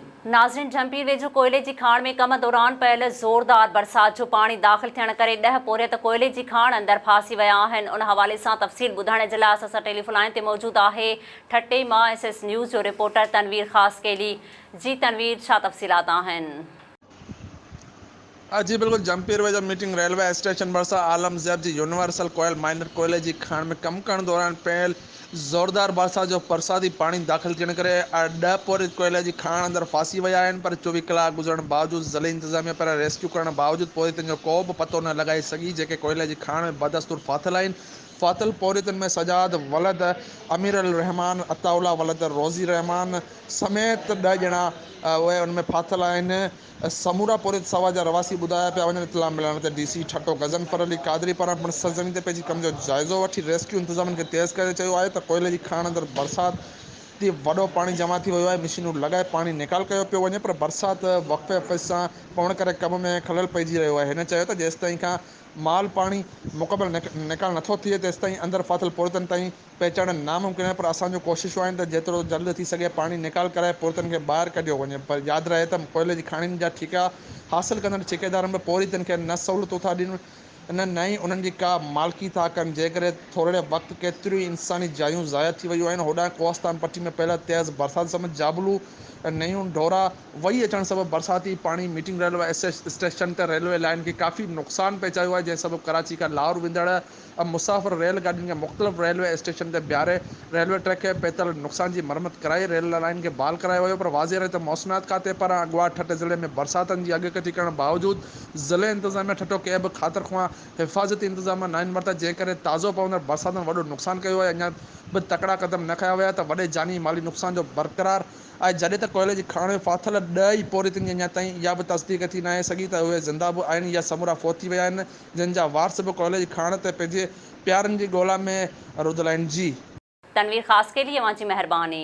ناظرين جهمپير ويجهو ڪوئلي جي کاڻ ۾ ڪم دوران پيل زوردار برسات جو پاڻي داخل ٿيڻ ڪري ڏهه پورهيت ڪوئلي جي کاڻ اندر ڦاسي ويا آهن ان حوالي سان تفصيل ٻڌائڻ جي لاء اسان سان ٽيليفون لائين تي موجود آهي ٺٽي مان ايس ايس نيوز جو رپورٽر تنوير خاصخيلي جي تنوير ڇا تفصيلات آهن. جي بلڪل جهمپير ويجهو ميٽنگ ريلوي اسٽيشن ڀرسان عالم زيب جي يونيورسل ڪوئل مائنر ڪوئلي جي کاڻ ۾ ڪم ڪرڻ دوران پيل زوردار برسات جو برساتي پاڻي داخل ٿيڻ ڪري ڏهه پورهيت ڪوئلي جي کاڻ اندر ڦاسي ويا آهن پر 24 ڪلاڪ گذرڻ باوجود ضلعي انتظاميه پاران ريسڪيو ڪرڻ باوجود پورهيتن جو ڪو به پتو نه لڳائي سگهي جيڪي ڪوئلي جي کاڻ ۾ بدستور ڦاٿل آهن ڦاٿل پورهيتن ۾ سجاد ولد امير الرحمان، عطاء الله ولد روزي الرحمان سميت ڏهه ڄڻا اهي ان ۾ ڦاٿل آهن. سمورا پورهيت سوا جا رهواسي ٻڌايا پيا وڃن. اطلاع ملڻ تي ڊي سي ٺٽو غضنفر علي قادري پاران پڻ سرزمين تي پئجي ڪم جو جائزو وٺي ريسڪيو انتظامن کي تيز ڪري چيو آهي ته ڪوئلي جي کاڻ اندر برسات تي وڏو پاڻي جمع ٿي ويو آهي مشينون لڳائي پاڻي نيڪال ڪيو پيو وڃي پر برسات وقفي وقفي سان پوڻ ڪري ڪم ۾ خلل پئجي رهيو آهي هن چيو ته جيستائين کان مال پاڻي مڪمل نيڪال نٿو ٿئي تيستائين اندر ڦاٿل پورهيتن تائين پهچڻ ناممڪن آهي پر اسان جون ڪوششون آهن ته جيترو جلد ٿي سگهي پاڻي نيڪال ڪرائي پورهيتن کي ٻاهر ڪڍيو وڃي پر ياد رهي ته ڪوئلي جي کاڻين جا ٺيڪا حاصل ڪندڙ ٺيڪيدارن به پورهيتن کي نه سهولتون ٿا ڏين نه ئي انهن جي ڪا مالڪي ٿا ڪن جنهن ڪري ٿورڙي وقت ڪيتريون ئي انساني جايون ضايع ٿي ويون آهن هوڏانهن ڪوهستان پٽي ۾ پيل تيز برسات سبب جابلو نيون ڍورا وهي اچڻ سبب برساتي پاڻي ميٽنگ ريلوي اسٽيشن تي ريلوي لائين کي ڪافي نقصان پهچايو آهي جنهن سبب ڪراچي کان لاهور ويندڙ مسافر ريل گاڏين کي مختلف ريلوي اسٽيشن تي بيهاري ريلوي ٽريڪ کي پهتل نقصان جي مرمت ڪرائي ريل لائين کي بحال ڪرايو ويو پر واضح رهي ته موسميات کاتي پاران اڳواٽ ٺٽي ضلعي ۾ برساتن جي اڳڪٿي ڪرڻ باوجود ضلعي انتظاميا ٺٽو ڪنهن به خاطر خواهه حفاظتي انتظام ناهن ورتا جنهن ڪري تازو پوندڙ برساتن وڏو نقصان ڪيو آهي اڃا به تڪڙا قدم نه کنيا ويا ته وڏي جاني مالي نقصان جو برقرار آهي جڏهن ته ڪوئلي جي کاڻ ۾ ڦاٿل ڏهه ئي پورهيتن جي اڃا تائين اها به تصديق ٿي ناهي سگهي ته اهي زنده به آهن يا سمورا فوت ٿي ويا آهن جن جا وارث به ڪوئلي جي کاڻ تي پنهنجي پيارن جي ڳولا ۾ رڌل آهن جي. تنوير خاصخيلي اوهان جي مهرباني.